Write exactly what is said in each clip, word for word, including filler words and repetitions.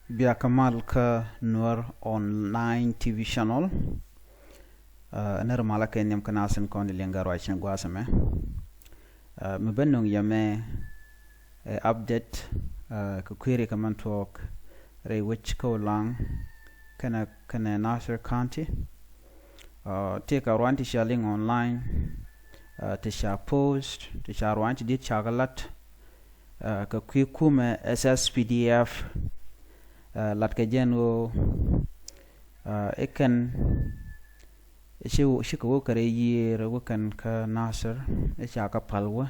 Bia kä mal kä Nuer Online T V channel. Ɛ nɛr malä kɛ nhiam kä nasin kɔn di liŋ gat ruac ni gua̱a̱th ɛmɛ. Mi ben nuŋ yɛ mɛ ɛ update kɛ kui̱ ri kɛ mɛn tuɔɔk rɛy wec kä Ulaŋ kɛnɛ kɛnɛ Nasir County. Tëë kɛ ruac ti ca liŋ online, ti ca post, ti ca ruac ti di̱t ca kɛ lat kɛ kui̱ kumɛ S S P D F. Lat kɛ jɛn ɣöö ikɛn ci kɛ wä kɛ rɛy yiëër wä kɛn kä Nasir i̱ ca kɛ pal wä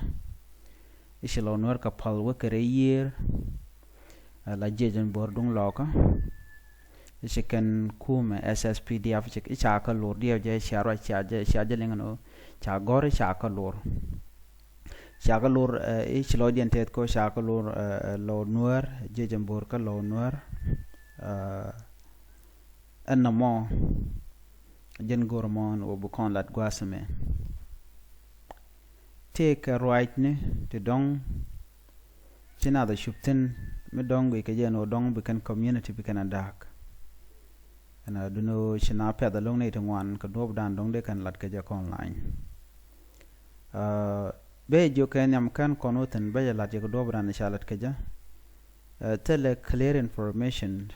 i̱ ci lɔ Nuäär kɛ pal wä kɛ rɛy yiëër. La jiɛc in bo̱r duŋ lɔkä i̱ ci kɛn kumɛ S S P D F i̱ ca kɛ lor diɛw jɛ cia ruac cia jɛ cia jɛ liŋ ni ca gɔ̱r i̱ ca kɛ lor. Ca kɛ lor i̱ ci lɔcdiɛn tɛth kɔ ca kɛ lor lɔ Nuäär jiɛc in bo̱r kä lɔ Nuäär. Ɛn nɔmɔ jɛn go̱r mɔ ni wä bi kɔn lat gua̱a̱th mɛ. Tëë kɛ ruacni ti dɔ̱ŋ ci nath a cup thi̱n mi dɔ̱ŋ guic kɛ jɛn wä dɔ̱ŋ bi kɛn community bi kɛn a da̱a̱k. Ɛn a duni wä ci na pɛth a lo̱ŋ ni ti ŋuan kɛ duɔ̱ɔ̱p dan dɔ̱ŋ dee kɛn lat kɛ jɛ kɔn lany. Bee jiök kɛ nhiam kɛn kɔn wä thi̱n bee jɛ lat jɛ kɛ duɔ̱ɔ̱p dan ca lat kɛ jɛ. Thilɛ clear information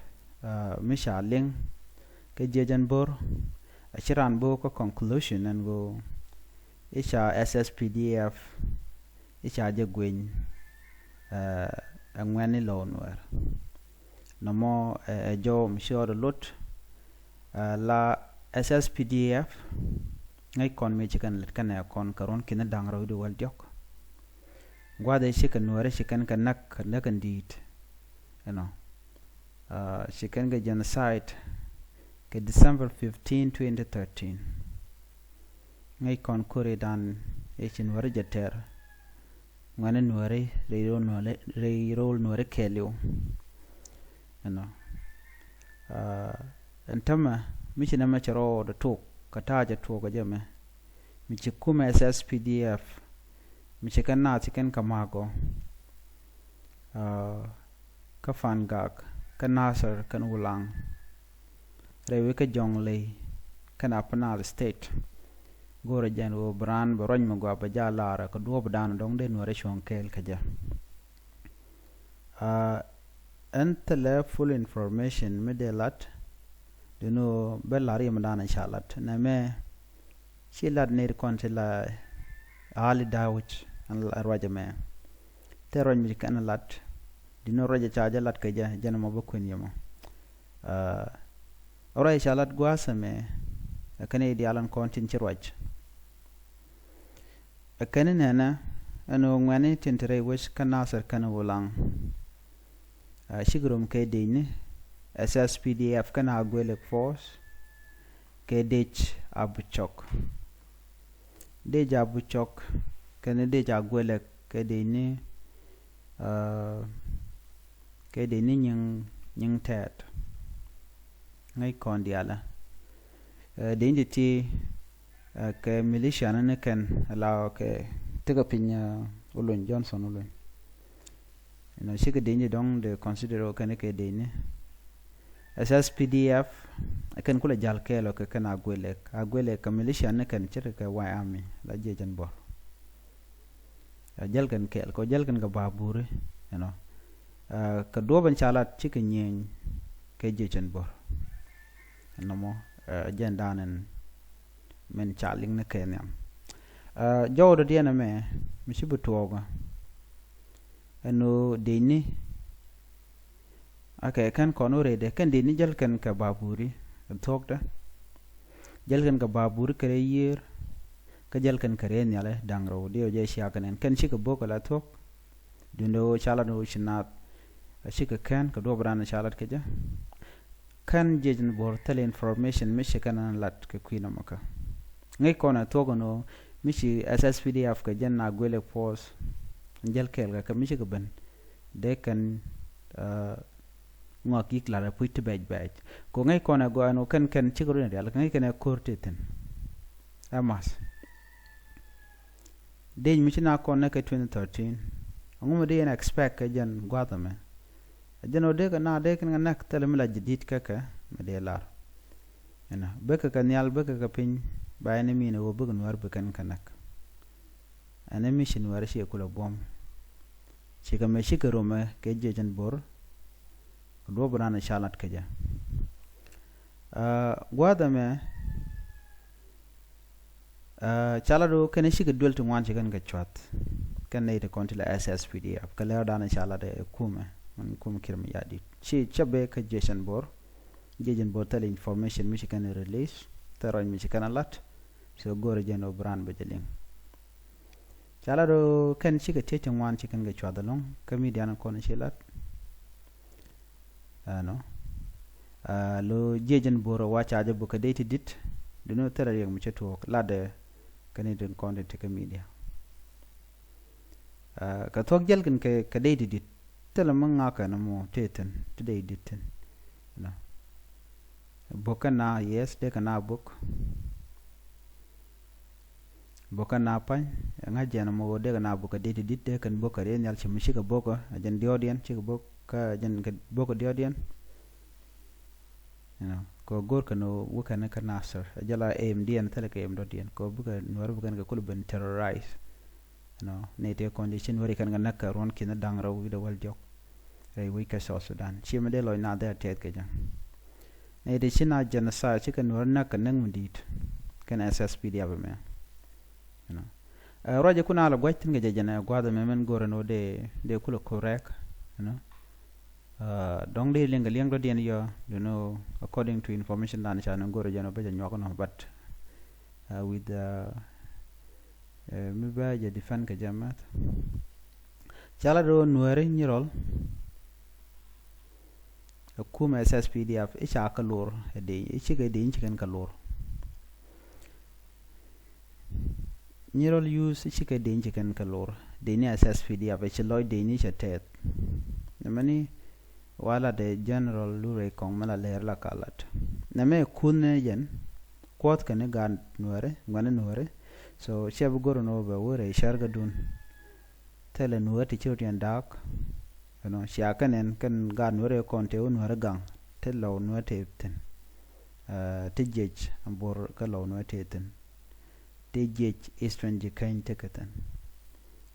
mi ca liŋ kä jiɛc ɛn bo̱r. A ci raan bo̱ kä conclusion ɛn ɣöö i̱ ca S S P D F i̱ ca jɛ gueny ɛ ŋuɛ̈ni lɔw Nuäär. Nɔmɔ ɛ jɔw mi ci ɣɔt ɛ lot la S S P D F ŋäc kɔn mi ci kɛn lät kɛn ɛ kɔn kɛ ruɔ̱n ki̱n da̱ŋ rɛw di wäl diɔ̱k. Gua̱dhɛ ci kɛ Nuäärä ci kɛn kɛ näk kɛ näk in di̱i̱t. Ɛnɔ ci kɛn kɛ genocide kɛ December fifteen, twenty thirteen. Ŋäc kɔn kori dan i̱ ci Nuäärä jɛ tɛr ŋuɛ̈ni Nuäärä rɛy ro̱l Nuäärä kɛɛliw. Ɛnɔ ɛn tämɛ mi ci nɛmɛ cɛ rɔɔdɛ tok kɛ ta̱a̱ cɛ tuɔɔk kɛ jɛ mɛ mi ci kumɛ S S P D F mi ci kɛn naath ci kɛn kɛ ma̱a̱k gɔ̱ kä Fangak kä Nasir kɛn Ulaŋ rɛy wec kä Jɔŋley kɛn Upper Nile State. Go̱o̱rä jɛn ɣöö bi raan bɛ ruac mi gɔaa bɛ jaa laarä kɛ duɔ̱ɔ̱p dan dɔ̱ŋ dee Nuäärä cuɔ̱ŋ kɛɛl kɛ jɛ. Ɛn thilɛ full information mi dee lat duni ɣöö bɛ la̱r yɛ mi dan ca lat nɛmɛ. Ci lat nɛy ti kɔn ti la early Da̱wec ɛn ruac ɛmɛ. Thil ruac mi ci kɛn lat duni ruac ca jɛ lat kɛ jɛ jɛn mɔ bä kuën yɛ mɔ. Ruac ca lat gua̱a̱th ɛmɛ ɛ kɛn i̱ diaal ɛn kɔn tin ci ruac. Ɛ kɛn i̱ nɛnɛ ɛn ɣöö ŋuɛ̈ni tin te rɛy wec kä Nasir kɛn Ulaŋ. Cikɛ rom kɛ dec ni S S P D F kɛn Aguelek Force kɛ dec Abucɔk. Dec Abucɔk kɛn dec Aguelek kɛ dec ni kɛ dec ni nyiŋ nyiŋ tɛɛt. Ŋäc kɔn diaalä dec ni ti ti kɛ militia ni ni kɛn la kɛ tekɛ piny Oluny Johnson Oluny. Inɔ cikɛ dec ni dɔ̱ŋ de consider ɔ kɛn kɛ dec ni S S P D F kɛn kulɛ jal kɛɛl ɔ kɛ kɛn Aguelek Aguelek kɛ militia ni kɛn ce̱tkɛ kɛ White Army la jiɛc ɛn Bor. Jäl kɛn kɛɛl kɛ jäl kɛn kɛ baburi ɛnɔ kɛ duɔ̱ɔ̱p ɛn ca lat cikɛ nyieny kɛ jiɛc ɛn Bor. Ɛnɔmɔ jɛn dan ɛn min ca liŋ ni kɛ nhiam. Jɔwdɛ diɛn ɛmɛ mi ci bi tuɔɔkä ɛn ɣöö dec ni akɛ kɛn kɔn wä rɛydɛ kɛn dec ni jäl kɛn kɛ baburi ɛ thuɔ̱kdɛ. Jäl kɛn kɛ baburi kɛ rɛy yiër kä jäl kɛn kɛ rɛy nhialɛ da̱ŋ rɛw diɛw jɛ ciakɛ nɛn kɛn cikɛ bo̱k ala thuɔ̱k. Duundɛ ɣöö ca lat ɣöö ci naath a cikɛ kɛn kɛ duɔ̱ɔ̱p raan ca lat kɛ jɛ. Kɛn jiɛc ni Bor thilɛ information mi ci kɛn lat kɛ kui̱ nɔmɔ kä ŋäc kɔn ɛ thuɔ̱k ɛn ɣöö mi ci S S P D F kɛ jɛn Aguelek Force jäl kɛɛl kɛ kɛ mi cikɛ ben dee kɛn ŋɔak yik lat ɛ puc ti bɛc bɛc. Kɛ ŋäc kɔn ɛ gɔaa ɛn ɣöö kɛn kɛn cikɛ run ɛ diaal kɛ ŋäc kɛn ɛ ko̱r ti thi̱n. Ɛ math dec mi ci na kɔn nɛ kɛ twenty thirteen. Ɛŋu mi di yɛn expect kɛ jɛn gua̱th ɛmɛ Ɛ jɛn ɣöö dee kɛ naath dee kɛn kɛ näk thilɛ mi la jadid kä kɛ mi dee lar. Ɛnɔ, bäkɛ kɛ nhial, bäkɛ kɛ piny, ba ɛn i̱ min ɛ ɣöö bäkɛ Nuäär bi kɛn kɛ näk. Ɛn i̱ mi ci Nuäär ci kulɛ buɔ̱m. Cikɛ mɛ cikɛ romɛ kɛ jiɛc ɛn bo̱r. Kɛ duɔ̱p ran ɛ ca lat kɛ jɛ. Aa, gua̱a̱th ɛmɛ, aa, ca lat ɣöö kɛn cikɛ duel ti ŋuan ci kɛn kɛ cua̱th. Kɛn nɛy ti kɔn ti la S S P D F kɛ lɛr dan ca lat ɛ kumɛ, mɛn kumɛ Kiir Mayardit. Ci cä bɛ kä jiɛc ɛn bo̱r. Jiɛc ɛn bo̱r thil information mi ci kɛn release, thil ruac mi ci kɛn lat. So go̱rɛ jɛn ɣöö bi ran bɛ jɛ liŋ. Ca lat ɣöö kɛn cikɛ tiec ti ŋuan ci kɛn kɛ cua̱th ɛlɔ̱ŋ kä midian kɔn ci lat. Ɛnɔ. Aa, lo jiɛc ɛn bo̱r ɛ wa ca jɛ buk kɛ dee ti di̱t. Duŋni thilɛ riɛk mi cä tuɔɔk latdɛ kɛn i̱ tin kɔn tin ti kä midia. Aa, kɛ thuɔ̱k jäl kɛn kɛ, kɛ dee ti di̱t. Thilɛ mi ŋa̱kɛ ni mɔ tëë thi̱n ti dee ti di̱t thi̱n. Ɛnɔ. Buk kɛn na, yes, dee kɛ na buk. Bok kä na pa̱ny ɛ ŋa̱c jɛn ɛmɔ ɣöö dee kɛ na bok kɛ dit dit dee kɛn bok kɛ riey nhial ci mi cikɛ bok ɛ jɛn diɔ̱ɔ̱diɛn cikɛ bok kä jɛn kɛ bok kɛ diɔ̱ɔ̱diɛn. You know, kɛ ɣöö go̱r kɛn ɣöö wä kɛn kä Nasir ɛ jɛ la aim diɛn thilɛ kɛ aim dɔ̱diɛn kɛ ɣöö bikɛ Nuäär bikɛn kɛ kul ben terrorize. You know, ni tëë kɔn jɛ ci Nuäär ikɛn kɛ näk kɛ ruɔ̱n ki̱n da̱ŋ rɛw wi̱cdɛ wäl diɔ̱k. Rɛy wec kä South Sudan ci mi dee lɔc na dhɛr tɛth kɛ jɛ. Nɛy ti ci na genocide cikɛ Nuäär näk kɛ näk mi di̱i̱t kɛn S S P D F mɛ. You know. Ɛ, ruacɛ kun a la gua̱c thi̱n kɛ jɛ jɛn ɛ gua̱a̱th ɛmɛ mɛn go̱rɛ ni wä dee, dee kulɛ correct, you know. Ɛ, dɔ̱ŋ dee liɛŋ kɛ liɛŋ dɔ̱diɛn yɔ, you know, according to information dan ca ni go̱rɛ jɛn ɔ bä jɛ nyuak nɔ, but, ɛ, with, ɛ, ɛ, mi bä jɛ defend kɛ jɛ mɛth. Ca la do̱ Nuääri nyirɔl. Ɛ kumɛ S S P D F i̱ ca kä lor ɛ dee i̱ cikɛ dee i̱ cikɛn kä lor. Nyirɔl youth i̱ cikɛ dee i̱ cikɛn kä lor. Dee ni S S P D F i̱ ci lɔc dee ni cɛ tɛth. Nɛmɛ ni wala dee general lurɛ kɔŋ mɛ la lɛr la ka lat. Nɛmɛ kun ni jɛn kuɔth kɛn i̱ gaat Nuääri, ŋuɛn i̱ Nuääri. So cɛ bi go̱r ni wä bɛ wä rɛy cär kä dun. Thilɛ Nuäär ti ci rot yɛn da̱a̱k. You know, cia kɛn ɛn kɛn gaat Nuäär ɛ kɔn tëë wä Nuäär gaŋ. Ti lɔw Nuäär tëë thi̱n. Ɛ, ti jiɛc ɛn bo̱r kä lɔw Nuäär tëë thi̱n. Ti jiɛc Eastern Jikäny tekɛ thi̱n.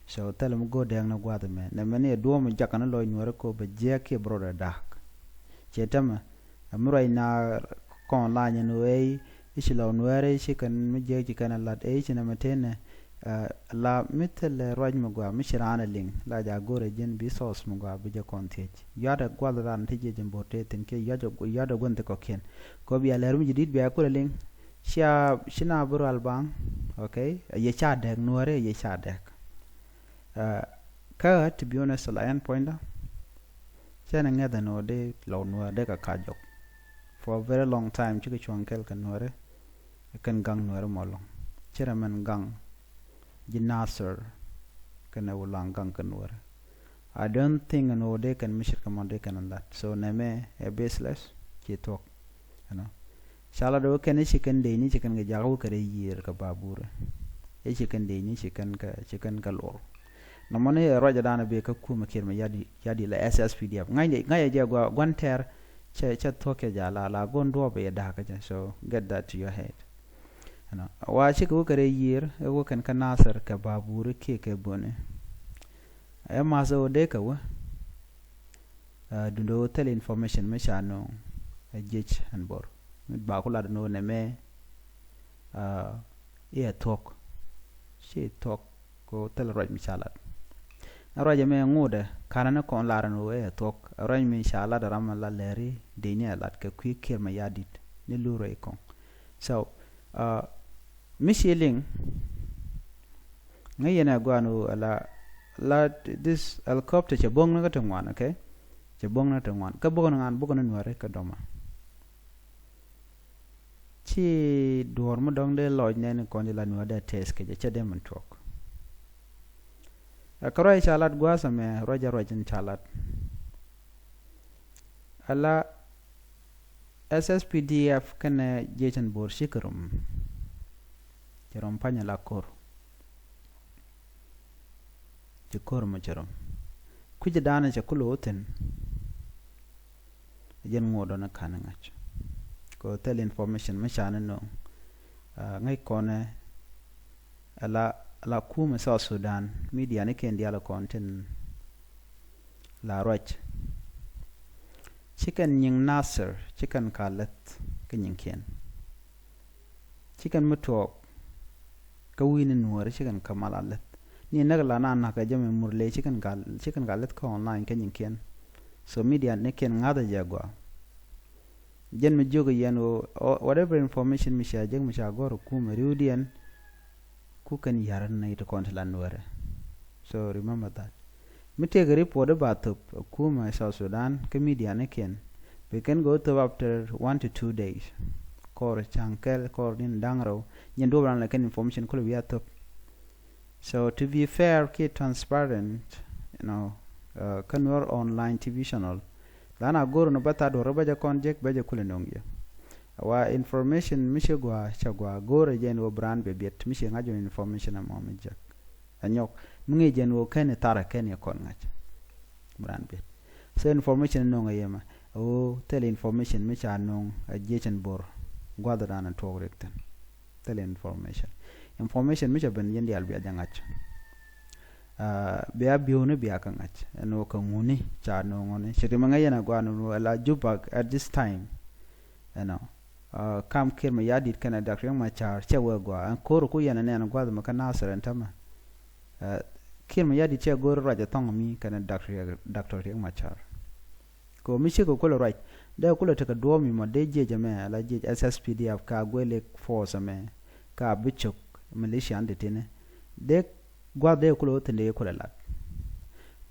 So thilɛ mi go̱o̱r dɛɛk ni gua̱a̱th ɛmɛ. Nɛmɛ ni ɛ duɔ̱ɔ̱m jakä ni lɔc Nuäär ɛ ko̱ bɛ jiɛk kiɛ bi rot ɛ da̱a̱k. Ciɛ tämɛ, ɛ mi ruac na kɔn lany ɛn ɣöö i̱ ci lɔw Nuääri i̱ ci kɛn mi jiäk ci kɛn a lat ëë i̱ ci nɛmɛ tënɛ, ɛ, la mi thilɛ ruac mi gɔaa mi ci raan a liŋ la ja go̱rɛ ji̱n bi thɔɔth mi gɔaa bi jɛ kɔn thiec. Yua̱t a gua̱th raan ti jiɛc in bo̱r tëë thi̱n kiɛ yua̱t a, yua̱t a gua̱n thi kɔ̱kiɛn. Kɛ ɣöö bia lɛr mi jɛ di̱t bia kulɛ liŋ. Cia, ci na bi rual baŋ, okay? Yɛ ca dɛk Nuääri, yɛ ca dɛk. Ɛ, kä, to be honest, la ɛn puɔ̱nydä. Cɛn ɛ ŋäth ɛn ɣöö dee lɔw Nuääri dee kɛ ka jɔk. For a very long time, cikɛ cuɔ̱ŋ kɛl kɛ Nuääri. Kɛn gaŋ Nuääri mɔ lɔŋ. Ci rɛ mɛn gaŋ ji̱ Nasir kɛnɛ Wulaŋ gaŋ kɛ Nuääri. I don't think ɛn ɣöö dee kɛn mi ce̱tkɛ mɔ dee kɛn lat. So nɛmɛ ɛ baseless, ci thuɔ̱k. You know. Ca la do̱ kɛn i̱ ci kɛn dee ni ci kɛn kɛ jakä wä kɛ rɛy yiër kɛ babur. I̱ ci kɛn dee ni ci kɛn kɛ, ci kɛn kɛ lor. Nɔmɔ ni ɛ ruacɛ danɛ bee kä kumɛ Kiir Mayardit, Mayardit la S S P D F. Ŋa̱cɛ, ŋa̱cɛ jɛ gua, gua̱n tɛr cɛ, cɛ thuɔ̱k kɛ ja la, la gua̱n duɔ̱ɔ̱p yɛ da̱a̱k kɛ jɛ. So get that to your head. You know. Wa cikɛ wä kɛ rɛy yiër, ɛ wä kɛn kä Nasir kɛ babur kiɛ kɛ böni. Ɛ ma̱th ɛ wä dee kɛ wä. Ɛ, duundɛ ɣöö thil information mi ca nööŋ ɛ jiec ɛn bo̱r. Mi ba ku lat ɛn ɣöö nɛmɛ, ɛ, i̱ ɛ thuɔ̱k. Ci thuɔ̱k kɛ ɣöö thil ruac mi ca lat. Ɛ ruac ɛmɛ ŋotdɛ ka̱nɛ ni kɔn lar ɛn ɣöö i̱ ɛ thuɔ̱k. Ɛ ruac mi ca lat ɛ ram ɛ la lɛri dee ni ɛ lat kɛ kui̱ Kiir Mayardit ni lurɛ ikɔŋ. So, ɛ, mi ci liŋ, ŋäc yɛn ɛ guan wu ala, la this helicopter cɛ bo̱ŋ ni kä ti ŋuan, okay? Cɛ bo̱ŋ ni kä ti ŋuan. Kä bo̱k ni ŋan, bo̱k ni Nuääri kä dɔma. Ci duɔ̱ɔ̱r mi dɔ̱ŋ dee lɔc nɛn kɔn jɛ la Nuääri dee tɛth kɛ jɛ, cɛ dee min tuɔk. Ɛ kä ruac ca lat gua̱a̱th ɛmɛ, ruac ɛ ruac in ca lat. Ala S S P D F kɛnɛ jiec ɛn bo̱r cikɛ rom. Cɛ rom pa̱ny ala ko̱r. Ci ko̱r mɔ cɛ rom. Kui̱cɛ danɛ cɛ kulɛ wä thi̱n. Jɛn ŋot dɔn kan ŋa̱c. Kɛ thil information mi ca ni no̱o̱ŋ. Ŋäc kɔnɛ ala, ala kumɛ South Sudan, media ni kɛn diaal kɔn tin la ruac. Ci kɛn nyiŋ Nasir, ci kɛn ka leth kä nyiŋkiɛn. Ci kɛn mi tuɔɔk kä wi̱i̱ ni nuɔɔri, ci kɛn ka mal a leth. Ni näk la na nakä jɛ mi murle, ci kɛn ka, ci kɛn ka leth kä online kä nyiŋkiɛn. So media ni kɛn ŋa̱thä jɛ gua. Jɛn mi jiök yɛn ɣöö whatever information mi ca jek mi ca gɔr kumɛ riwdiɛn, ku kɛn yar ni ti kɔn ti la nuɛrɛ. So remember that. Mi tëëkɛ report i̱ ba thop kumɛ South Sudan kä media ni kɛn, bi kɛn gɔɔ thop after one to two days. Kɔr ca̱ŋ kɛl kɔr din da̱ŋ rɛw, nyɛn duɔp ran la kɛn information kulɛ wi̱i̱ a thop. So to be fair kiɛ transparent, you know, kä Nuer Online T V channel, la na go̱r ni bä tha̱a̱t duɔ̱r bä jɛ kɔn jek bä jɛ kulɛ no̱ŋ yɛ. Wa information mi ci gua ca gua go̱r jɛ ni wä brand bɛ biɛt mi ci ŋa̱c jɛ information ɛmɔ mi jek. Ɛ nyɔk mi ŋi̱i̱c jɛ ni wä kɛn i thar kɛn i kɔn ŋa̱c. Brand biɛt. So information no̱ŋ ɛ yɛ mɛ. Ɛ wä thil information mi ca no̱ŋ ɛ jiecin bor gua̱dhɛ dan ɛ tuɔk rik thin. Thil information. Information mi ca ben yɛn diaal bia jɛ ŋa̱c. Bia biuni bia kä ŋa̱c ɛn wä kä ŋuni ca no̱o̱ŋ ŋuni ci rimɛ ŋa̱c yɛn a guan wä la Juba at this time. Ɛnɔ kam Kiir Mayardit kɛnɛ Doctor Riek Machar cɛ wee gua ɛn ko̱r ku yɛn ɛnɛn gua̱th mɛ kä Nasir ɛn tämɛ. Kiir Mayardit cɛ go̱r ruac ɛ thɔŋ mi kɛnɛ Doctor Riek Machar. Kɛ mi cikɛ kulɛ ruac dee kulɛ tekɛ duɔ̱ɔ̱p mi mɔ dee jiec ɛmɛ ala jiec S S P D F ka guelik force ɛmɛ ka bi cök militia ni ti tini dee gua̱th dee kulɛ wä thi̱n dee kulɛ lat.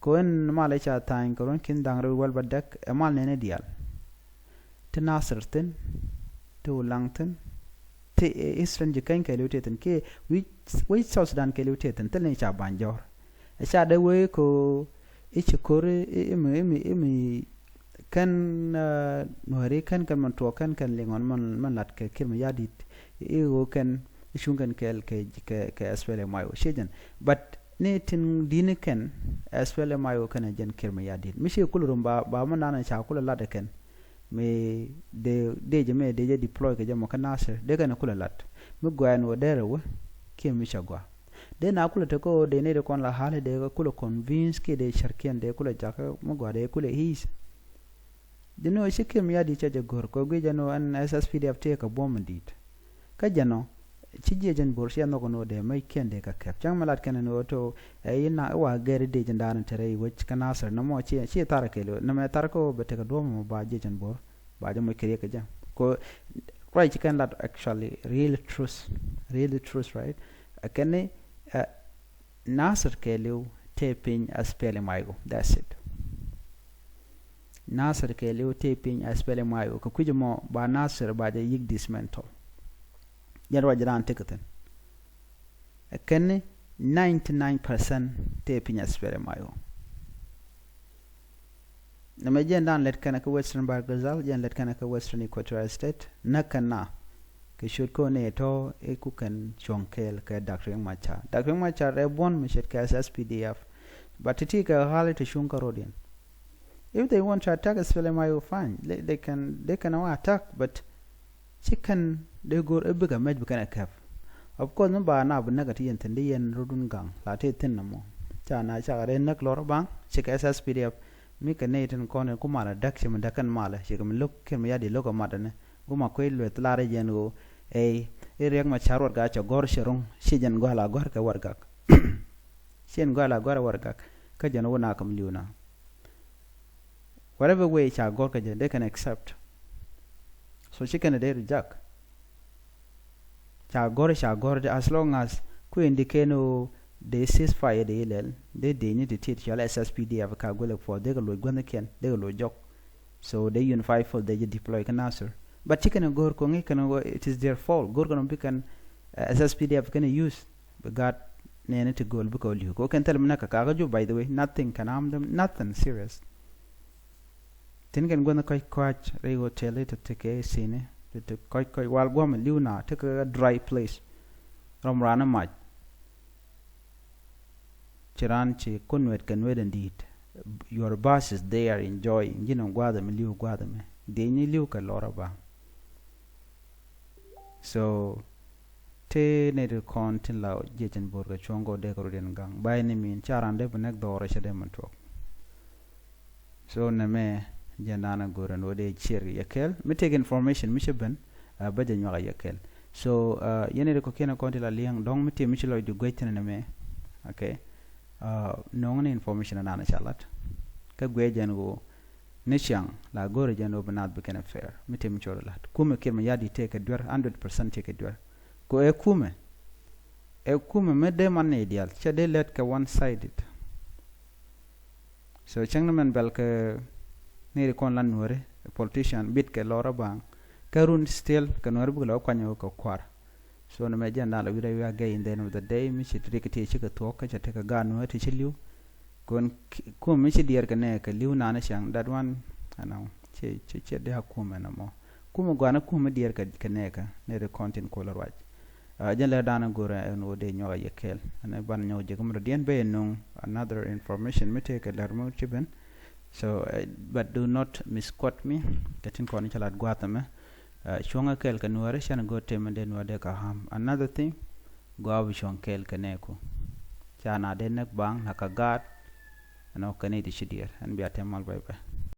Kɛ wen mal i̱ ca tha̱a̱ny kɛ ruɔ̱n ki̱n da̱ŋ rɛw wäl ba däk ɛ mal nɛn i̱ diaal. Ti Nasir thi̱n, ti Ulaŋ thi̱n, ti Eastern Jikany kɛɛliw ti thi̱n kiɛ wi̱c South Sudan kɛɛliw ti thi̱n thil ni ca ba̱ny jɔ̱ɔ̱r. Ɛ ca dee wee ko i̱ ci ko̱r i̱ mi i̱ mi i̱ mi kɛn nuääri kɛn kɛn mɛn tuɔɔk kɛn kɛn liŋ ɣɔn mɛn lat kɛ Kiir Mayardit i̱ ɣöö kɛn i̱ cuŋ kɛn kɛɛl kɛ kɛ kɛ S P L M I O ciecɛn. But ni tin di̱ni kɛn S P L M I O kɛn ɛ jɛn Kiir Mayardit mi ci kulɛ rum ba ba mɛn naan ca kulɛ lat ɛ kɛn. Mi dee dee jɛ mi dee jɛ deploy kɛ jɛ mɔ kä Nasir dee kɛn kulɛ lat mi gɔaa ɛn wä dee rɛ wä kiɛ mi ca gɔaa. Dee na kulɛ te kä dee ni dee kɔn la hali dee kä kulɛ convince kiɛ dee cärkiɛn dee kulɛ jakä mi gɔaa dee kulɛ ease. Dee ni wä ci kiɛ mi ya di cɛ jɛ gör kɛ guic ɛn wä ɛn S S P D F tëë kɛ buɔ̱m mi di̱i̱t. Kä jɛn ɔ ci jiɛc ɛn bo̱r ci ɛ nhɔk ɛn ɣöö dee mec kiɛn dee kɛ kɛp cäŋ mi lat kɛn ɛn ɣöö to ɛ i̱ na i̱ wa gɛr i̱ dee jɛn daanɛ te rɛy wec kä Nasir nɔmɔ ci ci thar kɛɛliw nɛmɛ thar kä ɣöö bɛ tekɛ duɔ̱ɔ̱p mɔ ba jiɛc ɛn bo̱r ba jɛ moc kɛ riɛk kɛ jɛ. Ko ruac ci kɛn lat actually real truth, real truth, right? Ɛ kɛn ni ɛ Nasir kɛɛliw tëë piny S P L M I O, that's it. Nasir kɛɛliw tëë piny S P L M I O kɛ kui̱c mɔ ba Nasir ba jɛ yik dismantle. Jɛn ruac raan tekɛ thi̱n. Ɛ kɛn ni ninety nine percent tëë piny S P L M I O. Nɛmɛ jɛn dan lɛt kɛn kä Western Bahr el Ghazal, jɛn lɛt kɛn kä Western Equatoria State, näk kɛn na kɛ ciöt kɔn ëë tɔ̱ ëë ku kɛn cuɔ̱ŋ kɛɛl kɛ Doctor Riek Machar. Doctor Riek Machar ɛ buɔ̱n mi ce̱tkɛ S S P D F. But ti ti kɛ ɣa̱l i̱ ti cuŋ kä ro̱diɛn. If they want to attack S P L M I O, fine. They, they can, they can all attack, but ci kɛn dee go̱r ɛ bikɛ mɛc bi kɛn ɛ kɛp. Of course mi ba na bi näk ɛ ti yɛn thi̱n di yɛn rot wun gaŋ la ti thi̱n nɔmɔ. Ca na cakɛ dee näk lɔr baŋ cikɛ S S P D F mi kɛ nɛy tin kɔn in ku malɛ däk ci mi däk kɛn malɛ cikɛ mi lo̱k kiɛn mi ya di lo̱k ɛ mat ɛnɛ. Guma kuec lueth lar ɛ jɛn ɣöö ɛ i̱ Riek Machar warɛgak cɛ gɔ̱r cɛ ro̱ŋ ci jɛn gɔ̱a̱l a gɔ̱a̱r kɛ warɛgak. Ci jɛn gɔ̱a̱l a gɔ̱a̱r ɛ warɛgak kä jɛn wä na kä mi li̱w na. Whatever way ca gɔ̱r kä jɛ they can accept. So ci kɛn a dee reject. Ca gɔ̱r ca gɔ̱r as long as ku indicate no dee ceasefire dee ilɛl dee dee ni ti tit cɔal S S P D F ka guilɛ puɔth dee kɛ loc guäthnikiɛn dee kɛ loc jɔk. So dee unify force dee jɛ deploy kä Nasir. But ci kɛn a gɔ̱r koŋi kɛn a it is their fault gɔ̱r kɛn a bi kɛn S S P D F kɛn a use. Bi gaat nɛɛni ti gööl bikɛ wä li̱w kɛ wä kɛn thil mi näk kɛ kakä jup, by the way, nothing can harm them, nothing serious. Tin kɛn guänh kɔc kɔc rɛy hotel ti ti kɛ sini ti ti kɔc kɔc wal guɔ̱m li̱w na ti kɛ dry place. Rɔm raan mac. Ci raan ci kun nuet kɛ nuet in di̱i̱t. Your boss is there enjoying. Ji̱n in gua̱a̱th ɛmɛ li̱w gua̱a̱th ɛmɛ. Dee ni li̱w kɛ lɔrä ba. So te nɛy ti kɔn tin la jiɛc in bo̱r kɛ cuɔ̱ŋ kɔ dee kɛ rut in gaŋ. By ni min ca ran dee bi nɛk dhɔrɛ cɛ dee min tuɔk. So nɛmɛ jɛn dan a go̱r ɛn wä dee cier yɛ kɛl mi tek information mi cɛ ben. Bä jɛ nyuak a yɛ kɛl. So yɛn ri kɔ kiɛn a kɔn ti la liɛŋ dɔŋ mi tiɛ mi ci lɔc di guec thin nɛmɛ. Okay. Noŋ ni information a nan a ca lat kä guec jɛn wä ni ciaŋ la go̱r jɛn wä bi nath bi kɛn a fair mi tiɛ mi ci lɔc lat kumɛ kiɛn mi ya di tëë kɛ duer hundred percent tëë kɛ duer. Ko ɛ kumɛ ɛ kumɛ mi dee man ni dial cɛ dee lɛt kɛ one sided. So cäŋ ni mɛn bɛl kɛ ni ri kɔn lan nuɔri politician bit kɛ lɔrä baŋ kɛ run still kɛ nuɔri buk lɛ wä kuany wä kɛ kuar. So ni mɛ jɛn da̱a̱n lɛ wi̱rɛ wi̱i̱ a gɛy in the end of the day mi ci rik ti ci kɛ thuɔk kä cɛ tekɛ gaat nuɔri ti ci li̱w. Kun kum mi ci diɛɛr kɛ nɛ kɛ li̱w nani cäŋ that one. Ɛnɔ ci ci diak kum ɛnɔ mɔ kum guani kum mi diɛɛr kɛ nɛ kɛ ni ri kɔn tin kolɛ ruac. Jɛn lɛ da̱a̱n a go̱r ɛn wä dee nyuak a yɛ kɛɛl ɛn ban nyɔk jɛ kä mi dɔ̱diɛn ben nuŋ another information mi tëë kɛ lɛr mi ci ben. So but do not misquote me kɛ tin kɔn cä lat gua̱a̱th ɛmɛ. Cuɔ̱ŋ a kɛɛl kɛ nuɔri cɛn go̱r tëë mi dee nuɔri dee kɛ ham another thing. Gɔaa bi cuɔ̱ŋ kɛɛl kɛ nɛɛku ca na dee näk baŋ la kɛ gaat. Ɛn ɔ kɛ ni ti ci diɛɛr ɛn bia tɛm mal bɛy bɛy.